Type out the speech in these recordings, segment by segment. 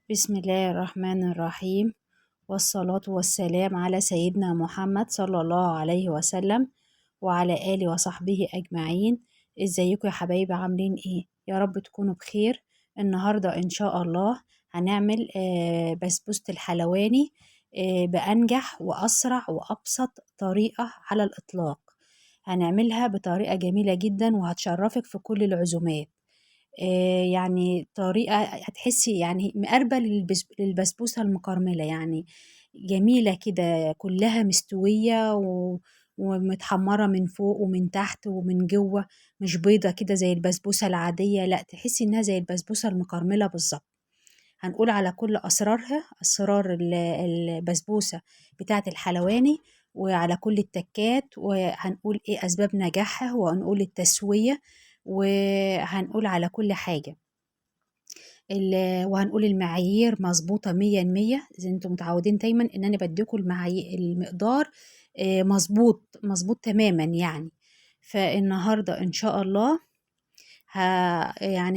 بسم الله الرحمن الرحيم، والصلاة والسلام على سيدنا محمد صلى الله عليه وسلم وعلى آله وصحبه أجمعين. ازيكم يا حبايبي، عاملين ايه؟ يا رب تكونوا بخير. النهاردة ان شاء الله هنعمل بسبوسة الحلواني بأنجح وأسرع وأبسط طريقة على الإطلاق. هنعملها بطريقة جميلة جدا وهتشرفك في كل العزومات. يعني طريقة هتحسي يعني مقاربة للبسبوسة المكرملة، يعني جميلة كده، كلها مستوية ومتحمرة من فوق ومن تحت ومن جوه، مش بيضة كده زي البسبوسة العادية، لا تحسي انها زي البسبوسة المكرملة بالظبط. هنقول على كل أسرارها، أسرار البسبوسة بتاعة الحلواني، وعلى كل التكات، وهنقول ايه أسباب نجاحها، وهنقول التسوية، وهنقول على كل حاجة، وهنقول المعايير مظبوطة 100% زي انتم متعودين دايما ان انا بديكم المقدار، مظبوط مظبوط تماما يعني. فالنهاردة ان شاء الله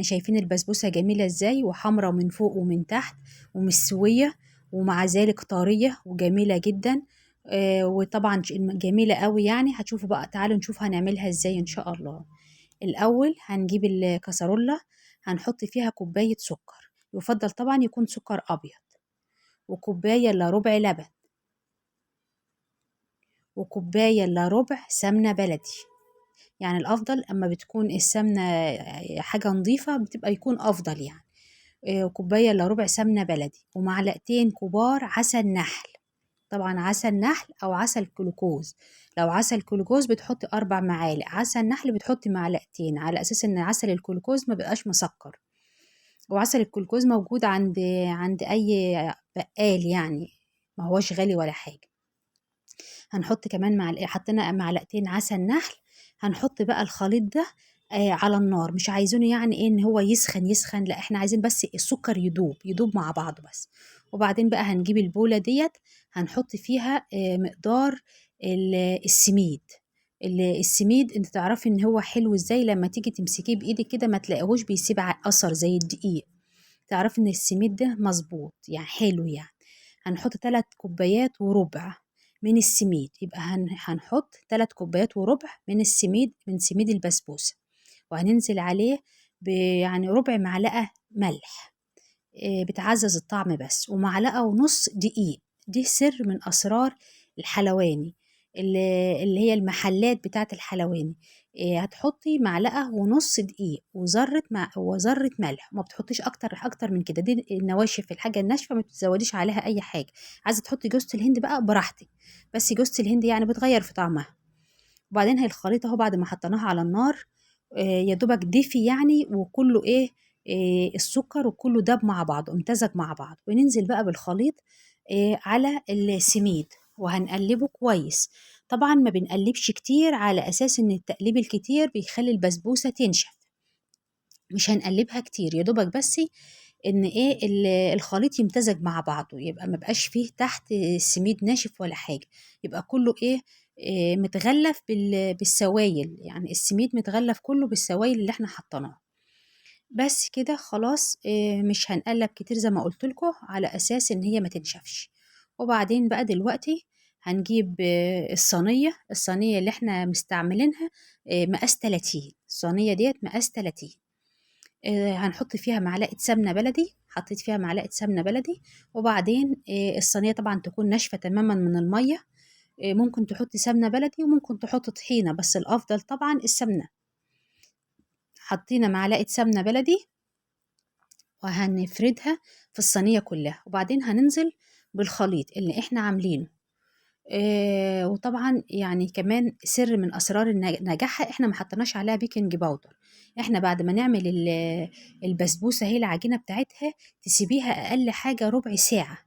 شايفين البسبوسة جميلة ازاي، وحمرة من فوق ومن تحت ومستوية، ومع ذلك طرية وجميلة جدا، وطبعا جميلة قوي يعني. هتشوفوا بقى، تعالوا نشوف هنعملها ازاي ان شاء الله. الأول هنجيب الكسرولة، هنحط فيها كوباية سكر، يفضل طبعا يكون سكر أبيض، وكوباية إلا ربع لبن، وكوباية إلا ربع سمنة بلدي. يعني الأفضل أما بتكون السمنة حاجة نظيفة بتبقى يكون أفضل يعني. وكوباية إلا ربع سمنة بلدي، ومعلقتين كبار عسل نحل، طبعا عسل نحل أو عسل كلوكوز. لو عسل كلوكوز بتحطي 4 معالق، عسل نحل بتحطي معلقتين، على أساس إن عسل الكلوكوز ما بيبقاش مسكر. وعسل الكلوكوز موجود عند أي بقال يعني، ما هوش غالي ولا حاجة. هنحط كمان حطينا معلقتين عسل نحل. هنحط بقى الخليط ده، على النار، مش عايزينه يعني ايه ان هو يسخن يسخن، لا احنا عايزين بس السكر يدوب مع بعضه بس. وبعدين بقى هنجيب البولة ديت، هنحط فيها، مقدار السميد. السميد انت تعرفي ان هو حلو ازاي لما تيجي تمسكيه بايدك كده ما تلاقيهوش بيسيب اثر زي الدقيق، تعرفي ان السميد ده مظبوط يعني حلو يعني. هنحط 3 كوبايات وربع من السميد، يبقى هنحط 3 كوبايات وربع من السميد، من سميد البسبوسة، وهننزل عليه ربع معلقة ملح، بتعزز الطعم بس، ومعلقة ونص دقيق. دي سر من أسرار الحلواني اللي هي المحلات بتاعة الحلواني. هتحطي معلقة ونص دقيق وذرة ملح، ما بتحطيش أكتر من كده. دي النواشف، الحاجة الناشفة ما بتزوديش عليها أي حاجة. عايزة تحطي جوزة الهند بقى براحتك، بس جوزة الهند بتغير في طعمها. وبعدين هي الخليط اهو بعد ما حطيناها على النار، يا دوبك دفي يعني، وكله السكر وكله داب مع بعضه، امتزج مع بعض. وننزل بقى بالخليط، على السميد، وهنقلبه كويس. طبعا ما بنقلبش كتير على اساس ان التقليب الكتير بيخلي البسبوسه تنشف، مش هنقلبها كتير، يا دوبك بس ان الخليط يمتزج مع بعضه، يبقى ما بقاش فيه تحت سميد ناشف ولا حاجه، يبقى كله متغلف بالسوائل، يعني السميد متغلف كله بالسوائل اللي احنا حطيناها. بس كده خلاص، مش هنقلب كتير زي ما قلت لكم على اساس ان هي ما تنشفش. وبعدين بقى دلوقتي هنجيب، الصينية اللي احنا مستعملينها، مقاس 30، الصينية ديت مقاس 30. هنحط فيها معلقة سمنة بلدي، حطيت فيها معلقة سمنة بلدي. وبعدين، الصينية طبعا تكون ناشفة تماما من المية، ممكن تحطي سمنة بلدي وممكن تحطي طحينة، بس الأفضل طبعا السمنة. حطينا معلقة سمنة بلدي وهنفردها في الصينية كلها، وبعدين هننزل بالخليط اللي احنا عاملينه. وطبعا كمان سر من اسرار نجاحها، احنا ما حطيناش عليها baking powder. احنا بعد ما نعمل البسبوسه هي العجينه بتاعتها تسيبيها اقل حاجه ربع ساعه،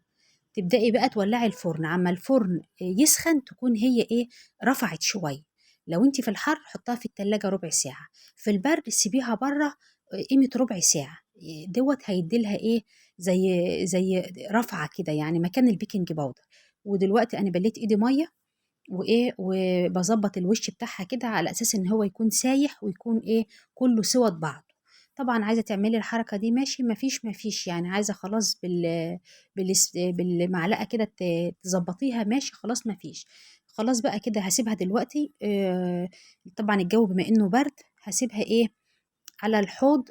تبداي بقى تولعي الفرن، عما الفرن يسخن تكون هي رفعت شويه. لو انت في الحر حطها في التلاجة ربع ساعه، في البرد سيبيها بره قيمه ربع ساعه، دوت هيديلها زي رفعه كده يعني مكان ال baking powder. ودلوقتي انا بليت ايدي ميه وبظبط الوش بتاعها كده على اساس ان هو يكون سايح ويكون كله سوى بعضه. طبعا عايزه تعملي الحركة دي ماشي، مفيش يعني، عايزه خلاص بالمعلقه كده تظبطيها ماشي، خلاص مفيش. خلاص بقى كده هسيبها دلوقتي. طبعا الجو بما انه برد هسيبها ايه على الحوض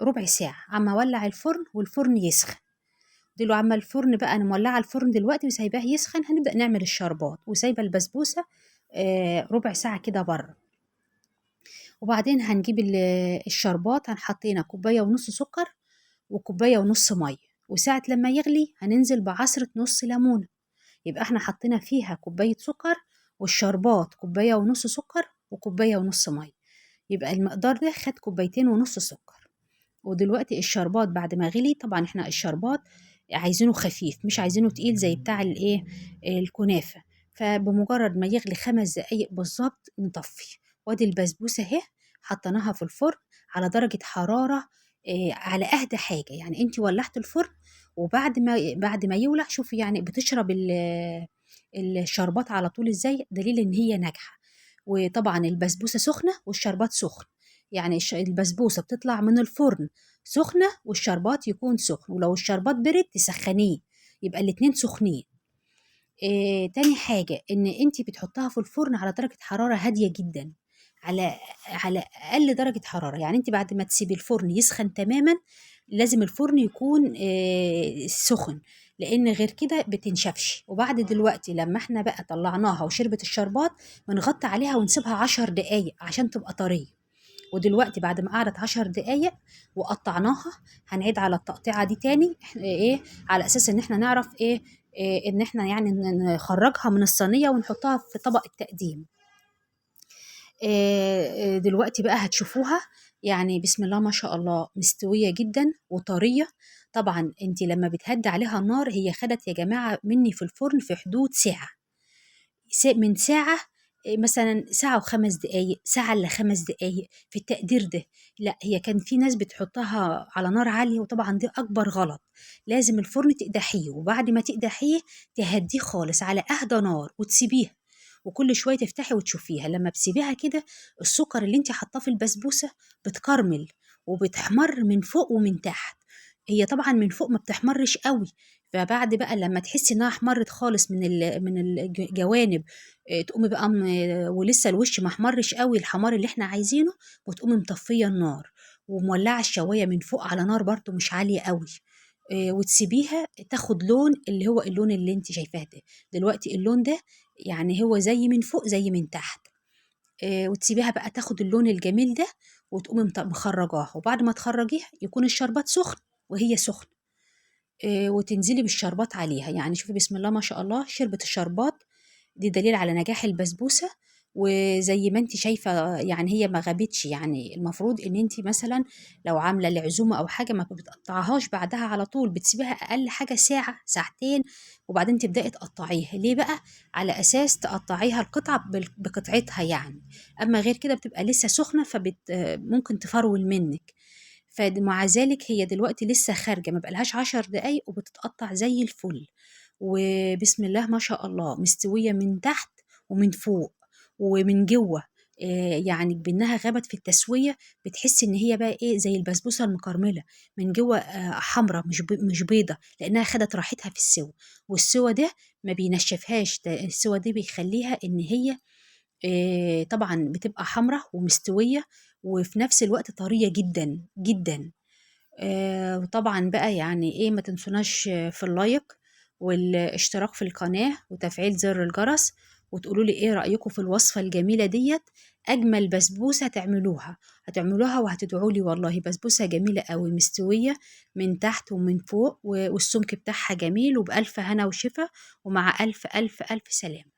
ربع ساعة عما اولع الفرن والفرن يسخن. دلو عما الفرن بقى، انا مولعه الفرن دلوقتي وسايباه يسخن، هنبدا نعمل الشربات، وسايبه البسبوسه ربع ساعة كده بره. وبعدين هنجيب الشربات، هنحطينا كوباية ونص سكر وكوبايه ونص مية، وساعة لما يغلي هننزل بعصره نص ليمونه. يبقى احنا حطينا فيها كوباية سكر، والشربات كوباية ونص سكر وكوبايه ونص مية، يبقى المقدار ده خد كوبايتين ونص سكر. ودلوقتي الشربات بعد ما غلي، طبعا احنا الشربات عايزينه خفيف مش عايزينه تقيل زي بتاع الايه الكنافه، فبمجرد ما يغلي 5 دقايق بالظبط نطفي. وادي البسبوسه اهي حطيناها في الفرن على درجه حرارة على اهدى حاجة، يعني انت ولعت الفرن وبعد ما يولع شوفي يعني بتشرب الشربات على طول ازاي، دليل ان هي ناجحة. وطبعا البسبوسه سخنة والشربات سخن، يعني البسبوسه بتطلع من الفرن سخنة والشربات يكون سخن، ولو الشربات برد تسخنيه، يبقى الاتنين سخنين. تاني حاجة ان انت بتحطها في الفرن على درجه حرارة هادية جدا، على اقل درجه حرارة، يعني انت بعد ما تسيبي الفرن يسخن تماما لازم الفرن يكون سخن، لان غير كده بتنشفش. وبعد دلوقتي لما احنا بقى طلعناها وشربت الشربات بنغطي عليها ونسيبها 10 دقايق عشان تبقى طرية. ودلوقتي بعد ما قعدت 10 دقايق وقطعناها هنعيد على التقطيعه دي تاني، احنا ايه على اساس ان احنا نعرف ايه ان احنا يعني نخرجها من الصينية ونحطها في طبق التقديم. دلوقتي بقى هتشوفوها يعني بسم الله ما شاء الله مستوية جدا وطرية. طبعا انت لما بتهدي عليها النار، هي خدت يا جماعة مني في الفرن في حدود ساعة، من ساعة مثلا ساعة و5 دقايق، ساعة إلا 5 دقايق في التقدير ده. لا هي كان في ناس بتحطها على نار عالية، وطبعا دي أكبر غلط. لازم الفرن تقدحيه، وبعد ما تقدحيه تهديه خالص على أهدى نار وتسيبيها، وكل شوية تفتحي وتشوفيها. لما بتسيبيها كده السكر اللي انت حطاه في البسبوسة بتكرمل وبتحمر من فوق ومن تحت. هي طبعا من فوق ما بتحمرش قوي، فبعد بقى لما تحسي انها احمرت خالص من الجوانب، تقومي بقى ولسه الوش ما احمرش قوي الحمار اللي احنا عايزينه، وتقومي مطفيه النار ومولعه الشوايه من فوق على نار برضو مش عالية قوي، وتسيبيها تاخد لون اللي هو اللون اللي انت شايفاه ده دلوقتي. اللون ده يعني هو زي من فوق زي من تحت، وتسيبيها بقى تاخد اللون الجميل ده، وتقومي مخرجاها. وبعد ما تخرجيها يكون الشربات سخن وهي سخنة، وتنزلي بالشربات عليها. يعني شوفي بسم الله ما شاء الله شربت الشربات دي دليل على نجاح البسبوسة. وزي ما انت شايفة يعني هي ما غابتش، يعني المفروض ان انت مثلا لو عاملة لعزومة او حاجة ما بتقطعهاش بعدها على طول، بتسيبها اقل حاجة ساعة ساعتين وبعدين تبدأي تقطعيها. ليه بقى؟ على اساس تقطعيها القطعة بقطعتها يعني، اما غير كده بتبقى لسه سخنة فبت ممكن تفرول منك. فمع ذلك هي دلوقتي لسه خارجة ما بقالهاش 10 دقايق وبتتقطع زي الفل، وبسم الله ما شاء الله مستوية من تحت ومن فوق ومن جوه. يعني بانها غابت في التسوية، بتحس ان هي بقى ايه زي البسبوسة المكرملة من جوه، حمرة مش بيضة، لانها خدت راحتها في السوى، والسوى ده ما بينشفهاش، ده السوى ده بيخليها ان هي طبعا بتبقى حمرة ومستوية وفي نفس الوقت طرية جدا جدا. وطبعا بقى يعني ايه ما تنسوناش في اللايك والاشتراك في القناة وتفعيل زر الجرس، وتقولوا لي ايه رأيكم في الوصفة الجميلة ديت. اجمل بسبوسة هتعملوها وهتدعوا لي والله. بسبوسة جميلة قوي مستوية من تحت ومن فوق، والسمك بتاعها جميل، وبألف هنا وشفا، ومع ألف ألف ألف سلامة.